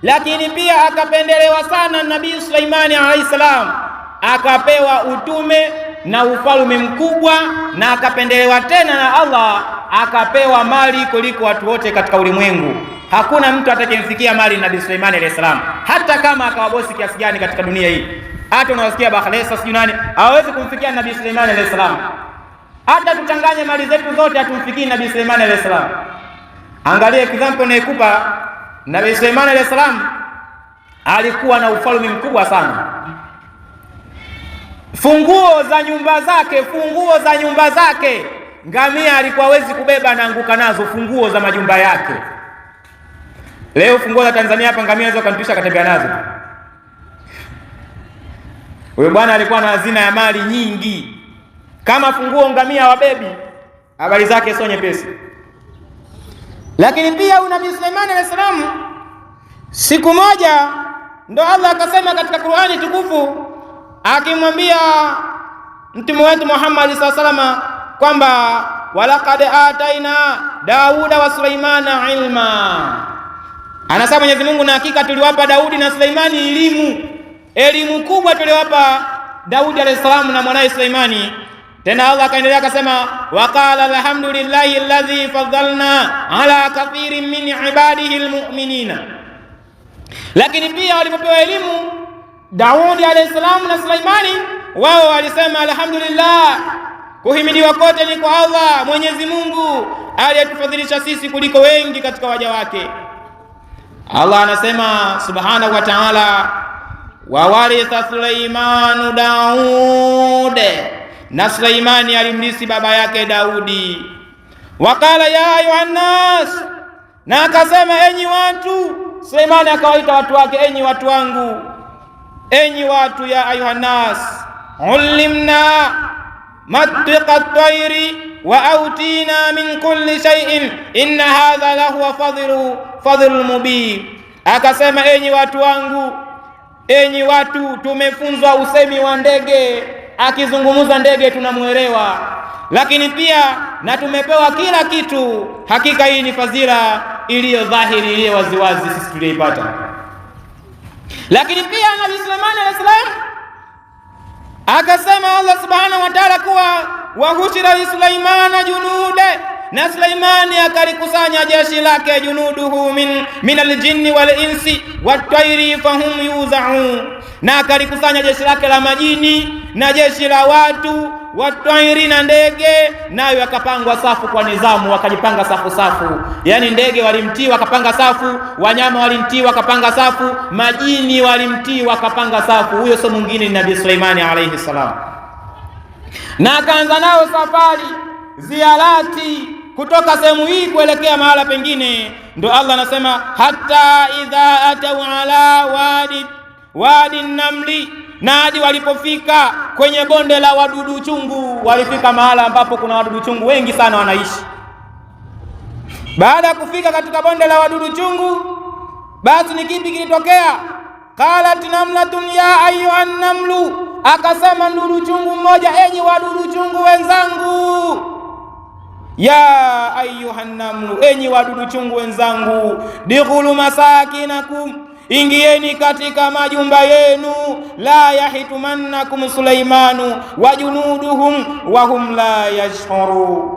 Lakini pia akapendelewa sana Nabii Suleimani alayhi salam, akapewa utume na ufalme mkubwa, na akapendelewa tena na Allah, akapewa mali kuliko watu wote katika ulimwengu. Hakuna mtu atakayemfikia mali Nabii Suleimani alayhi salam, hata kama akawa bosi kiasi gani katika dunia hii. Hata unawasikia Bakhresa sijui nani, hawezi kumfikia Nabii Suleimani alayhi salam. Hata tuchanganye mali zetu zote, hatumfikii Nabii Suleimani alayhi salam. Angalia example naikupa, Nabii Suleimani alayhi salam alikuwa na ufalme mkubwa sana. Funguo za nyumba zake, funguo za nyumba zake ngamia alikuwa hawezi kubeba, anaanguka nazo funguo za majumba yake. Leo funguo za Tanzania hapa ngamia anaweza kumtisha akatembea nazo. Huyo bwana alikuwa na hazina ya mali nyingi, kama funguo ngamia wabebi, habari zake sio nyepesi. Lakini pia huyu Nabii Suleimani alayhi salam, siku moja ndo Allah akasema katika Qur'ani tukufu akimwambia mtume wetu Muhammad sallallahu alaihi wasallam kwamba walaqad ataina Dauda wa Sulaimana ilma. Anasema Mwenyezi Mungu, na hakika tuliwapa Daudi na Sulaimani elimu, elimu kubwa tuliwapa Daudi alayhi salam na mwanaye Sulaimani. Tena Allah akaendelea akasema, waqala alhamdulillahi alladhi faddalna ala kathirin min ibadihi almu'minina. Lakini pia walipopewa elimu Daudi alayhi salam na Sulaimani, wao walisema alhamdulillah, kuhimidiwa kote ni kwa Allah Mwenyezi Mungu aliyetufadhilisha sisi kuliko wengi katika waja wake. Allah anasema subhanahu wa ta'ala, wawaritha Sulaimanu Daud, na Sulaimani alimrisi baba yake Daudi. Wakala ya ayuhannas, na akasema enyi watu. Sulaimani akawaita watu wake, enyi watu wangu, enyi watu, ya ayuhannas ulimna mantiqa tairi wa autina min kulli shay'in inna hadha lahuwa fadhlul mubin. Akasema enyi watu wangu, enyi watu, tumefunzwa usemi wa ndege. Akizungumza ndege tunamwelewa, lakini pia na tumepewa kila kitu. Hakika hii ni fadhila iliyo dhahiri, iliyo waziwazi, sisi tuliyoipata. Lakini pia Nabii Suleimani alayhi salam akasema Allah subhanahu wa ta'ala kuwa wahushira li Sulaimana junude, na Sulaimani akalikusanya jeshi lake, junuduhu min aljinni wal insi wat-tayri fahum yuzaun, na akalikusanya jeshi lake la majini na jeshi la watu watwairi na ndege, nayo yakapangwa safu kwa nizamu, wakajipanga safu safu. Yaani ndege walimtii wakapanga safu, wanyama walimtii wakapanga safu, majini walimtii wakapanga safu. Huyo sio mwingine ni Nabii Suleimani alayhi salam. Na akaanza nao safari ziarati kutoka sehemu hii kuelekea mahala pengine. Ndo Allah anasema hata idha atau ala wadi namli, na hadi walipofika kwenye bonde la wadudu chungu. Walifika mahala ambapo kuna wadudu chungu wengi sana wanaishi. Baada ya kufika katika bonde la wadudu chungu, basi ni kipi kilitokea? Qalat namlatun ya ayuha namlu, akasema mdudu chungu mmoja, enyi wadudu chungu wenzangu. Ya ayuha namlu, enyi wadudu chungu wenzangu, dikhulu masakinakum, ingieni katika majumba yenu. La yahitumannakum Sulaimanu wa junuduhum wa hum la yash'urun,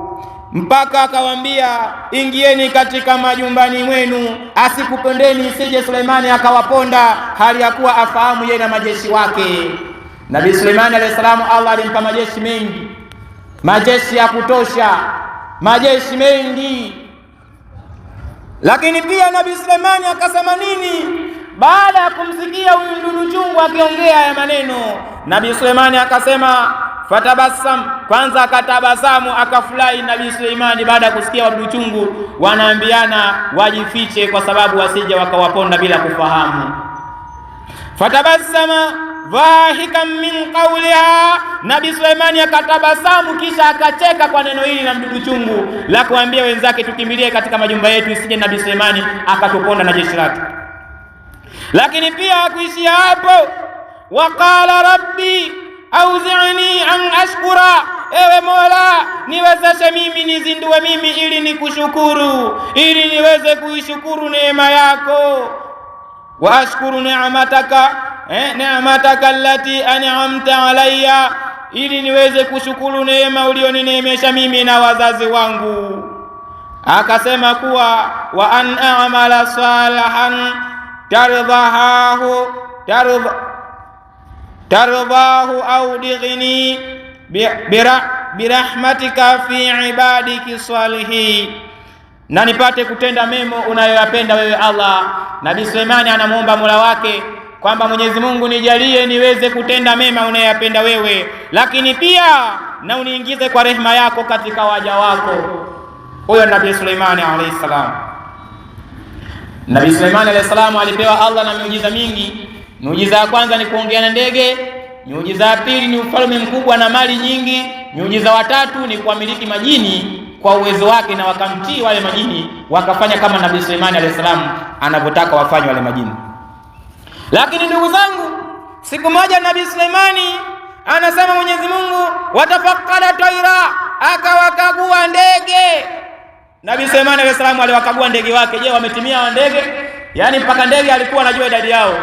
mpaka akawambia ingieni katika majumbani mwenu, asikupendeni isije Suleimani akawaponda, hali ya kuwa afahamu yeye na majeshi wake. Nabii Suleimani alayhi salamu, Allah alimpa majeshi mengi, majeshi ya kutosha, majeshi mengi. Lakini pia Nabii Suleimani akasema nini baada ya kumsikia huyu mdudu chungu akiongea haya maneno? Nabii Suleimani akasema fatabassam, kwanza akatabasamu akafurahi Nabii Suleimani baada ya kusikia wadudu chungu wanaambiana wajifiche kwa sababu wasije wakawaponda bila kufahamu. Fatabassama dhahikan min qawliha, Nabii Suleimani akatabasamu kisha akacheka kwa neno hili la mdudu chungu la kuambia wenzake tukimbilie katika majumba yetu isije Nabii Suleimani akatuponda na jeshi lake. Lakini pia hakuishia hapo, waqala rabbi auzi'ni an ashkura, ewe Mola niwezeshe mimi nizindue mimi ili nikushukuru, ili niweze kuishukuru neema yako. Wa ashkuru ni'mataka ni'mataka allati an'amta alayya, ili niweze kushukuru neema ulionineemesha mimi na wazazi wangu. Akasema kuwa wa an a'mala salihan tardhahu tardhahu au dighni birahmatika fi ibadiki salihin, na nipate kutenda mema unayoyapenda wewe Allah. Nabii Suleimani anamuomba Mola wake kwamba Mwenyezi Mungu nijalie niweze kutenda mema unayoyapenda wewe, lakini pia na uniingize kwa rehema yako katika waja wako. Huyo Nabii Suleimani alayhi salam. Nabii Suleimani alayhi salam alipewa Allah na miujiza mingi. Miujiza ya kwanza ni kuongea na ndege, miujiza ya pili ni ufalme mkubwa na mali nyingi, miujiza wa tatu ni kuwamiliki majini kwa uwezo wake, na wakamtii wale majini wakafanya kama Nabii Suleimani alayhi salam anavyotaka wafanye wale majini. Lakini ndugu zangu, siku moja Nabii Suleimani anasema Mwenyezi Mungu, watafaqada taira, akawakagua ndege. Nabii Suleimani alayhi salam aliwakagua ndege wake. Je, wametimia wa ndege? Yaani mpaka ndege alikuwa anajua idadi yao.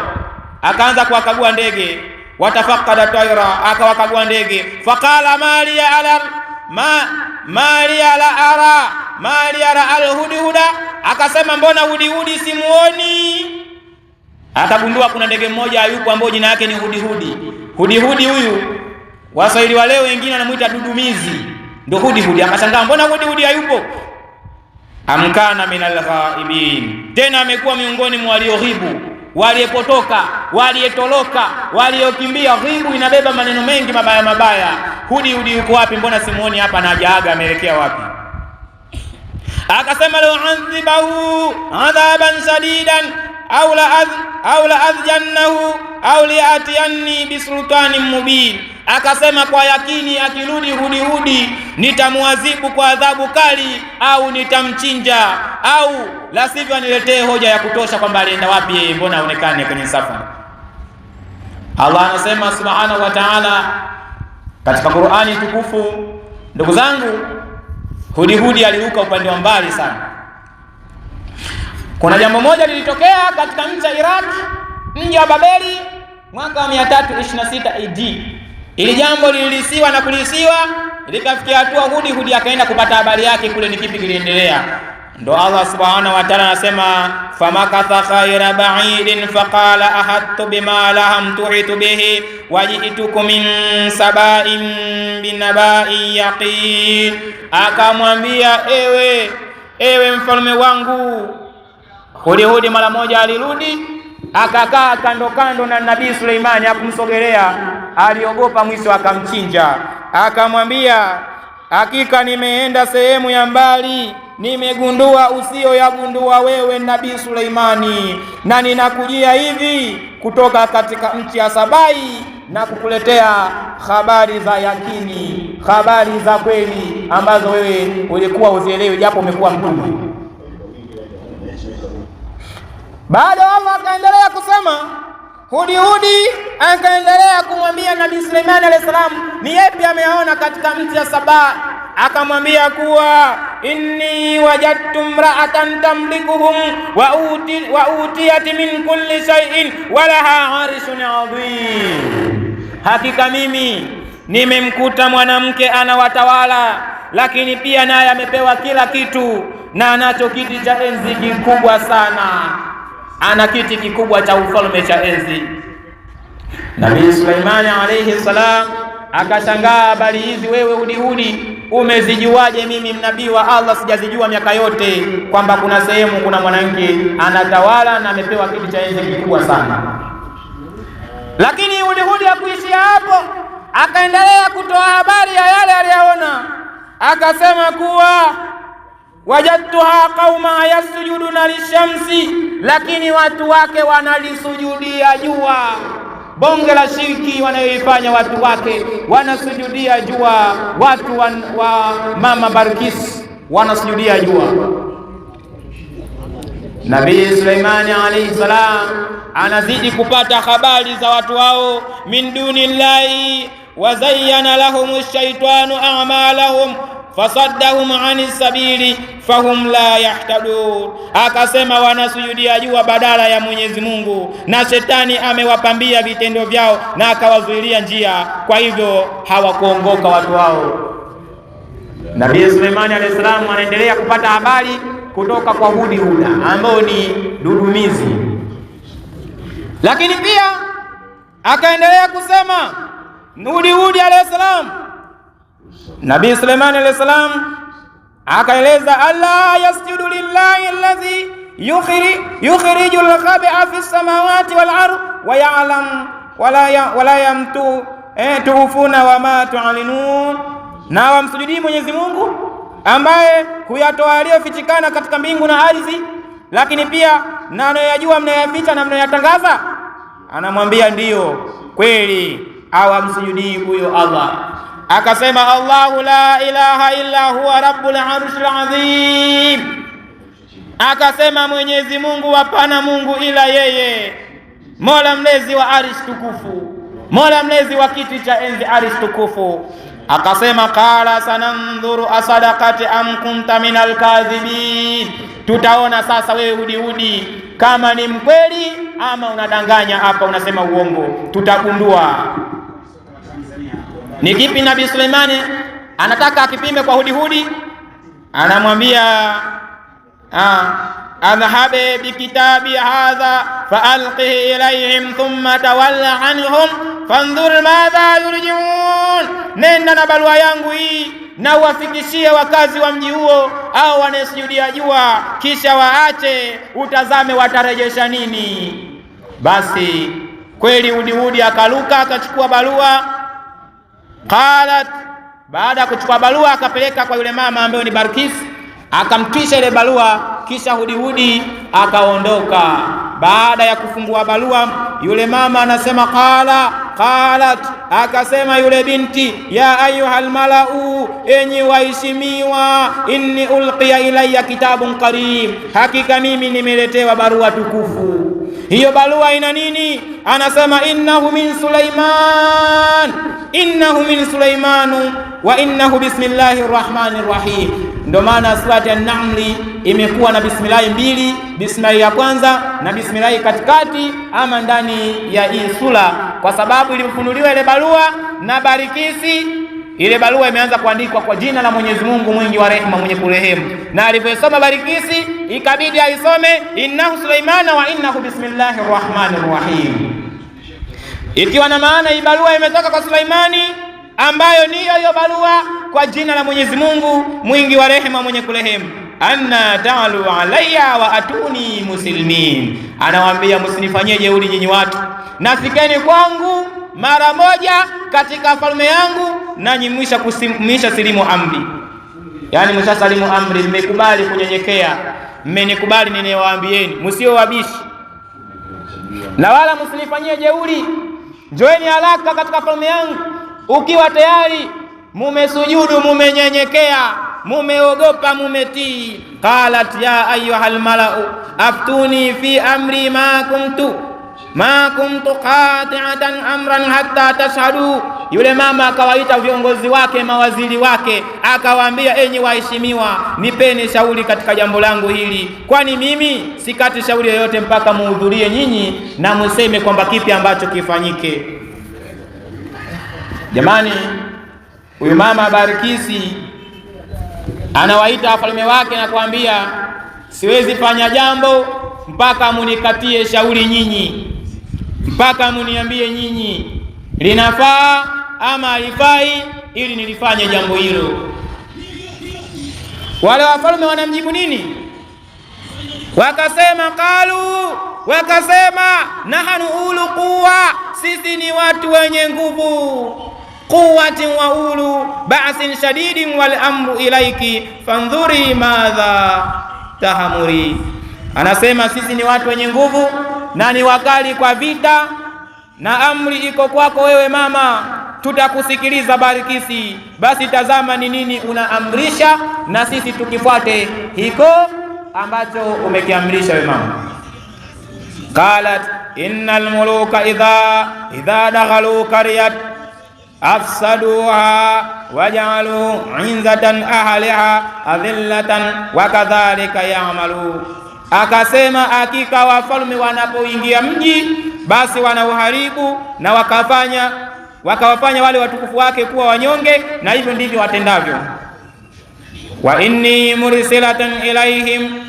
Akaanza kuwakagua ndege, watafaqada taira, akawakagua ndege. Faqala mali ala mali ala ara mali ara alhudhuda, akasema mbona hudihudi simuoni? Akagundua kuna ndege mmoja hayupo ambaye jina yake ni hudihudi. Hudihudi huyu Waswahili wa leo wengine wanamuita dudumizi, ndio hudihudi. Akashangaa mbona hudihudi hayupo? Amkana minal ghaibin, tena amekuwa miongoni mwa walioghibu, waliepotoka, walietoloka, waliokimbia. Ghibu inabeba maneno mengi mabaya mabaya. Hudihudi yuko wapi? Mbona simuoni hapa na hajaaga, ameelekea wapi? Akasema law adhibahu adhaban shadidan au la adhjannahu au liatiyanni bisultanin mubin, akasema kwa yakini akirudi hudihudi nitamwadhibu kwa adhabu kali, au nitamchinja, au la sivyo aniletee hoja ya kutosha kwamba alienda wapi yeye, mbona aonekane kwenye safari. Allah anasema subhanahu wa ta'ala katika Qur'ani tukufu, ndugu zangu, hudihudi aliruka upande wa mbali sana. Kuna jambo moja lilitokea katika nchi ya Iraq, mji wa Babeli, mwaka wa 326 AD. Ili jambo lilisiwa na kulisiwa, likafikia hatua hudihudi akaenda kupata habari yake kule ni kipi kiliendelea. Ndo Allah subhanahu wa ta'ala anasema famakatha khaira ba'idin faqala ahattu bima lam tuhitu bihi wajitukum min saba'in binaba'in yaqin, akamwambia ewe mfalme wangu. Hudihudi mara moja alirudi akakaa kando kando na Nabii Suleimani, hakumsogelea, aliogopa, mwisho akamchinja. Akamwambia, hakika nimeenda sehemu ya mbali, nimegundua usiyoyagundua wewe Nabii Suleimani, na ninakujia hivi kutoka katika nchi ya Sabai na kukuletea habari za yakini, habari za kweli ambazo wewe ulikuwa uzielewi, japo umekuwa mtume. Baada Allah akaendelea kusema, hudihudi akaendelea kumwambia Nabii Suleimani alayhi salam ni yepi ameona katika mti ya Saba. Akamwambia kuwa inni wajadtu mra'atan tamlikuhum wa utiyat min kulli shay'in wa laha arshun adhim, hakika mimi nimemkuta mwanamke anawatawala, lakini pia naye amepewa kila kitu na anacho kiti cha enzi kikubwa sana, ana kiti kikubwa cha ufalme cha enzi. Nabii Suleimani alayhi salam akashangaa, habari hizi wewe hudihudi umezijuaje? Mimi mnabii wa Allah sijazijua miaka yote kwamba kuna sehemu kuna mwanamke anatawala na amepewa kiti cha enzi kikubwa sana. Lakini hudihudi hakuishia hapo, akaendelea kutoa habari ya yale aliyoona, akasema kuwa wajadtuha qauma yasjuduna lishamsi, lakini watu wake wanalisujudia jua. Bonge la shirki wanayoifanya watu wake, wanasujudia jua. Watu wa mama Barkis wanasujudia jua. Nabii Suleimani alayhi salam anazidi kupata habari za watu wao, min dunillahi wazayyana lahum shaitanu a'malahum Fasaddahum ani sabili fahum la yahtadun, akasema wanasujudia jua badala ya Mwenyezi Mungu, na shetani amewapambia vitendo vyao na akawazuilia njia, kwa hivyo hawakuongoka watu hao. Nabii Suleimani alayhi salamu anaendelea kupata habari kutoka kwa Hudhuda ambao ni dudumizi, lakini pia akaendelea kusema Hudhudi alayhi salam, Nabii Suleimani alayhi salam akaeleza, alla yasjudu lillahi alladhi yukhriju al-khab'a fi samawati wal ard wa ya'lam wala yamtu tuufuna wa ma tu'linun, na wamsujudii Mwenyezi Mungu ambaye huyatoa yaliyofichikana katika mbingu na ardhi, lakini pia na anayoyajua mnayoyaficha na mnayoyatangaza. Anamwambia ndiyo kweli, awamsujudii huyo Allah. Akasema Allahu la ilaha illa huwa rabbul arshil azim. Akasema Mwenyezi Mungu, hapana Mungu ila yeye, Mola mlezi wa arsh tukufu, Mola mlezi wa kiti cha enzi arsh tukufu. Akasema qala sanandhuru asadaqati am kunta minal kadhibin, tutaona sasa wewe Hudihudi kama ni mkweli ama unadanganya hapa, unasema uongo, tutagundua ni kipi. Nabii Suleimani anataka akipime kwa Hudihudi, anamwambia adhhabe bikitabi hadha faalqihi ilayhim thumma tawalla anhum fandhur madha yurjiun, nenda na barua yangu hii na uwafikishie wakazi wa mji huo au wanaesujudia jua, kisha waache, utazame watarejesha nini. Basi kweli Hudihudi akaruka akachukua barua. Qalat, baada ya kuchukua barua akapeleka kwa yule mama ambaye ni Barkis, akamtwisha ile barua, kisha Hudihudi akaondoka. Baada ya kufungua barua, yule mama anasema qala qalat, akasema yule binti, ya ayuhal malau, enyi waheshimiwa, inni ulqiya ilayya kitabun karim, hakika mimi nimeletewa barua tukufu. Hiyo barua ina nini? Anasema innahu min Sulaiman, innahu min Sulaimanu wa innahu bismillahi rahmani rahim. Ndio maana surati An-Namli imekuwa na bismillahi mbili, bismillahi ya kwanza na bismillahi katikati ama ndani ya hii sura, kwa sababu ilifunuliwa ile barua na Barikisi. Ile barua imeanza kuandikwa kwa jina la Mwenyezi Mungu mwingi wa rehema mwenye kurehemu, na alivyosoma Barikisi ikabidi aisome innahu Sulaimana wa innahu bismillahi rahmani rahim, ikiwa na maana hii barua imetoka kwa Sulaimani ambayo niyo hiyo barua kwa jina la Mwenyezi Mungu mwingi wa rehema mwenye kurehemu. Anna ta'alu alayya wa atuni muslimin, anawaambia msinifanyie jeuri nyinyi watu, nafikeni kwangu mara moja katika falme yangu, nanyi mwisha silimu amri, yaani mwisha salimu amri, mmekubali kunyenyekea, mmenikubali ninayowaambieni, msio wabishi na wala msinifanyie jeuri. Njoeni haraka katika falme yangu, ukiwa tayari mumesujudu, mumenyenyekea, mumeogopa, mumetii. Qalat ya ayuhal malau aftuni fi amri ma kuntu qati'atan amran hatta tashhadu. Yule mama akawaita viongozi wake, mawaziri wake, akawaambia, enyi waheshimiwa, nipeni shauri katika jambo langu hili, kwani mimi sikati shauri yoyote mpaka muhudhurie nyinyi na museme kwamba kipi ambacho kifanyike. Jamani, huyu mama Barikisi anawaita wafalme wake na kuambia, siwezi fanya jambo mpaka munikatie shauri nyinyi, mpaka muniambie nyinyi linafaa ama halifai, ili nilifanye jambo hilo. Wale wafalme wanamjibu nini? Wakasema qalu, wakasema nahnu ulu quwa, sisi ni watu wenye nguvu, quwatin wa ulu ba'sin shadidin wal amru ilaiki fandhuri madha tahamuri. Anasema sisi ni watu wenye nguvu na ni wakali kwa vita, na amri iko kwako wewe mama, tutakusikiliza Barikisi. Basi tazama ni nini unaamrisha, na sisi tukifuate hiko ambacho umekiamrisha wewe mama. Qalat innal muluka idha dakhalu qaryat Afsaduha wajalu inzatan ahliha adhillatan wa kadhalika ya'malu. Akasema hakika wafalme wanapoingia mji basi wanauharibu na wakawafanya wale watukufu wake kuwa wanyonge, na hivyo ndivyo watendavyo. Wa inni mursilatan ilaihim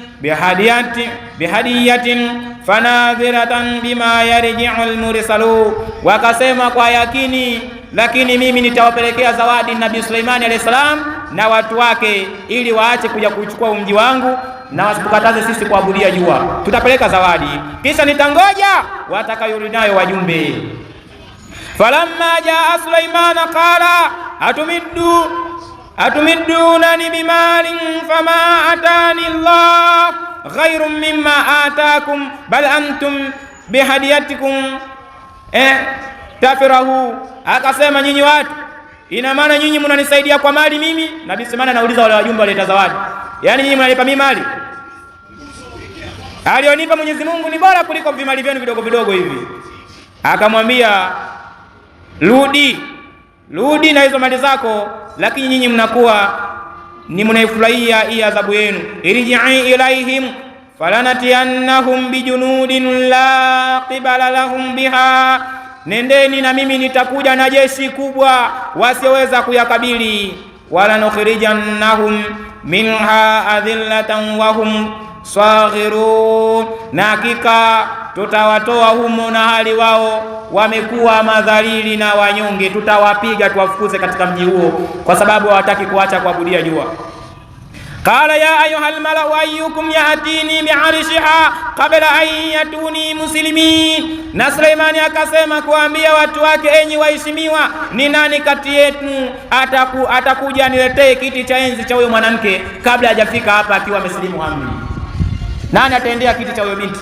bihadiyatin fanadhiratan bima yarji'u almursalu, wakasema kwa yakini, lakini mimi nitawapelekea zawadi Nabii Suleimani alayhi salam na watu wake, ili waache kuja kuchukua mji wangu na wasitukataze sisi kuabudia jua. Tutapeleka zawadi, kisha nitangoja watakayurudi nayo wajumbe. Falamma jaa Sulaimana qala atumiddunani bimalin fama atani Allah khairun mimma atakum bal antum bihadiyatikum tafirahu. Akasema nyinyi watu, ina maana nyinyi mnanisaidia kwa mali mimi? Nabii Suleimani anauliza wale wajumbe waleta zawadi, yaani nyinyi mnanipa mimi mali? Alionipa Mwenyezi Mungu ni bora kuliko vimali vyenu vidogo vidogo hivi. Akamwambia rudi, rudi na hizo mali zako, lakini nyinyi mnakuwa ni mnaifurahia hii adhabu yenu. Irji'i ilaihim falanatiyannahum bijunudin la qibala lahum biha, nendeni na mimi nitakuja na jeshi kubwa wasioweza kuyakabili. Wala nukhrijannahum minha adhillatan wahum saghirun, na hakika tutawatoa humo na hali wao wamekuwa madhalili na wanyonge. Tutawapiga tuwafukuze katika mji huo, kwa sababu hawataki kuacha kuabudia jua. Qala ya ayuha almalau ayyukum yaatini biarshiha qabla an yatuni muslimin. Na Suleimani akasema kuambia watu wake, enyi waheshimiwa, ni nani kati yetu atakuja aniletee kiti cha enzi cha huyo mwanamke kabla hajafika hapa akiwa amesilimu amri? Nani ataendea kiti cha huyo binti?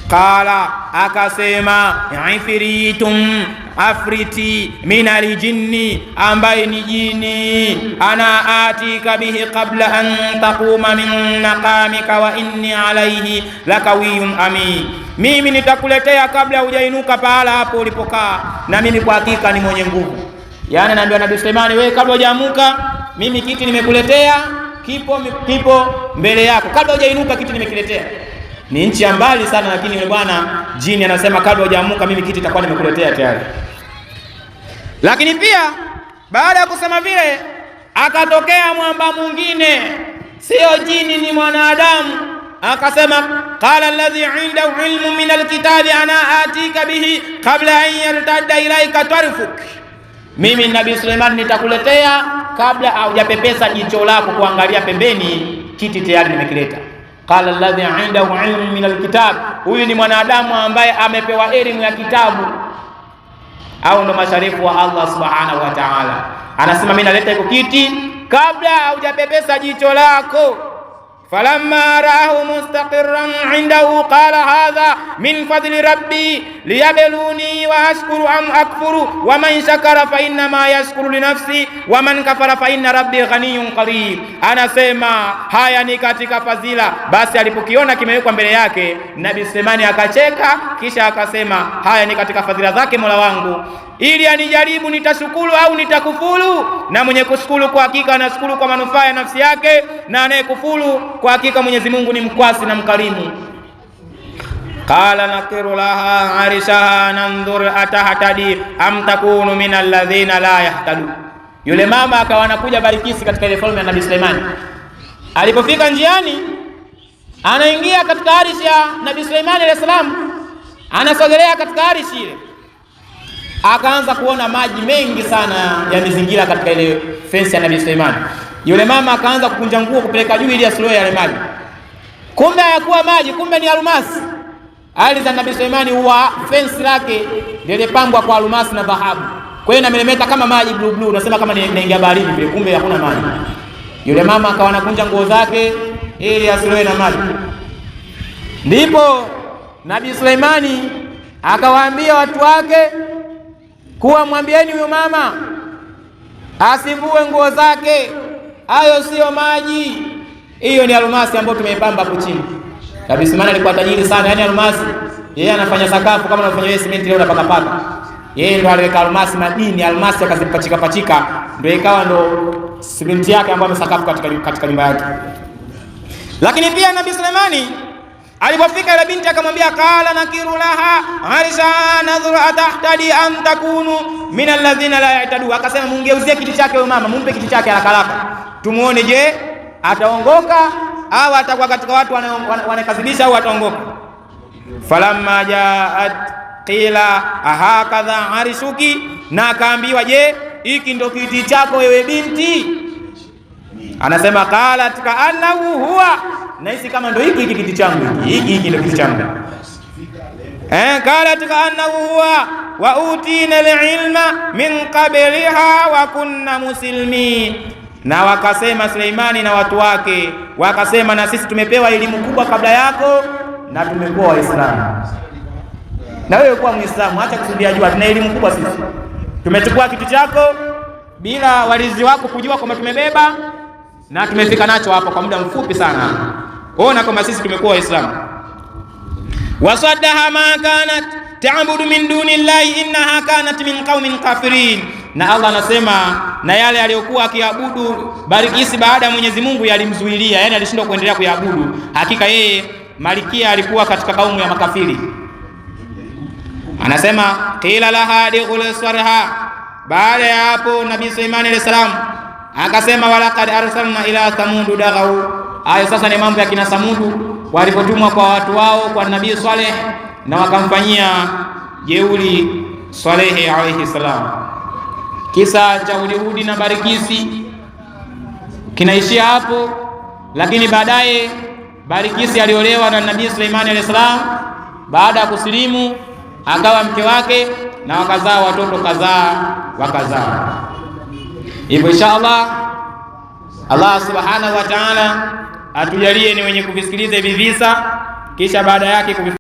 Qala, akasema ifritum afriti minal jinni, ambaye ni jini, ana atika bihi qabla an taquma min maqamika wa inni alayhi lakawiyun amin, mimi nitakuletea kabla hujainuka pahala hapo ulipokaa, na mimi kwa hakika ni mwenye nguvu. Yani naambiwa Nabii Suleimani, wewe kabla hujaamuka, mimi kiti nimekuletea, kipo mbele yako, kabla hujainuka kiti nimekiletea. Ni nchi ya mbali sana, lakini yule bwana jini anasema kabla hujaamuka mimi kiti itakuwa nimekuletea tayari. Lakini pia baada ya kusema vile, akatokea mwamba mwingine, sio jini, ni mwanadamu. Akasema qala alladhi indahu ilmu min alkitabi ana atika bihi qabla an yartadda ilaika tarfuk, mimi Nabii Suleiman nitakuletea kabla haujapepesa jicho lako kuangalia pembeni, kiti tayari nimekileta. Qala alladhi indahu ilmu min alkitab, huyu ni mwanadamu ambaye amepewa elimu ya kitabu, au ndo masharifu wa Allah subhanahu wa ta'ala. Anasema mimi naleta iko kiti kabla haujapepesa jicho lako. Falamma raahu mustaqirran indahu qala hadha min fadli rabbi liyabeluni wa ashkuru am akfuru wa man shakara fa innama yashkuru linafsi wa man kafara fa inna rabbi ghaniyun karim. Anasema haya ni katika fadhila. Basi alipokiona kimewekwa mbele yake, Nabii Sulemani akacheka, kisha akasema haya ni katika fadhila zake Mola wangu ili anijaribu nitashukuru au nitakufuru. Na mwenye kushukuru kwa hakika anashukuru kwa manufaa ya nafsi yake, na anayekufuru kwa hakika Mwenyezi Mungu ni mkwasi na mkarimu. Qala nakiru laha arishaha nandhur atahtadi am takunu min alladhina la yahtadu. Yule mama akawa anakuja Balikisi katika ile falme ya Nabii Suleimani. Alipofika njiani, anaingia katika arishi ya Nabii Suleimani alayhi salam, anasogelea katika arishi ile akaanza kuona maji mengi sana yamezingira katika ile fensi ya Nabii Suleimani. Yule mama akaanza kukunja nguo kupeleka juu ili asiloe yale maji. Kumbe hayakuwa maji, kumbe ni almasi. Ardhi za Nabii Suleimani huwa fensi lake lilipambwa kwa almasi na dhahabu, kwa hiyo inameremeta kama maji blue blue, unasema kama naingia baharini vile, kumbe hakuna maji. Yule mama akawa anakunja nguo zake ili asiloe na maji. Ndipo Nabii Suleimani akawaambia watu wake kuwa mwambieni huyo mama asivue nguo zake, hayo siyo maji, hiyo ni almasi ambayo tumeipamba hapo chini. Nabii Suleimani alikuwa tajiri sana, yani almasi yeye anafanya sakafu kama anafanya wewe simenti leo unapaka paka. Yeye ndo aliweka almasi, madini almasi akazipachika pachika, ndio ikawa ndo simenti yake ambayo amesakafu katika nyumba yake. Lakini pia Nabii Suleimani alipofika ile binti akamwambia, qala nakiru laha arsha nadhuru atahtadi am takunu min alladhina la yahtadu, akasema mungeuzie kiti chake huyo mama, mumpe kiti chake haraka haraka, tumuone, je ataongoka au atakuwa katika watu wanakadhibisha au ataongoka. Falamma jaat qila ahakadha arshuki, na akaambiwa je, hiki ndo kiti chako wewe binti? Anasema qalat kaannahu huwa, nahisi kama ndo hiki hiki kiti changu hiki hiki ndo kiti changu. Qalat kaannahu huwa wa utina alilma min qabliha wa kunna muslimin. Na wakasema Suleimani na watu wake wakasema, na sisi tumepewa elimu kubwa kabla yako na tumekuwa Waislamu. Na wewe kuwa Muislamu, acha kusudia jua, tuna elimu kubwa sisi. Tumechukua kitu chako bila walizi wako kujua kwamba tumebeba na tumefika nacho hapa kwa muda mfupi sana. Ona kwamba sisi tumekuwa Waislamu. Wasaddaha ma kanat ta'budu min duni llahi innaha kanat min qaumin kafirin. Na Allah anasema na yale aliyokuwa akiabudu Barikisi baada ya Mwenyezi Mungu yalimzuilia, yani alishindwa kuendelea kuiabudu. Hakika yeye Malikia alikuwa katika kaumu ya makafiri. Anasema qila laha dukhul sarha. Baada ya hapo Nabii Suleimani alayhi salam akasema walaqad arsalna ila thamudu daghau. Hayo sasa ni mambo ya kina Samudu walipotumwa kwa watu wao kwa Nabii Saleh na wakamfanyia jeuri Salehe alayhi salam. Kisa cha Hudihudi na Barikisi kinaishia hapo, lakini baadaye Barikisi aliolewa na Nabii Suleimani alayhi salam. Baada ya kusilimu akawa mke wake na wakazaa watoto kadhaa wakazaa. Hivyo insha Allah, Allah subhanahu wa ta'ala atujalie ni wenye kuvisikiliza hivi visa, kisha baada yake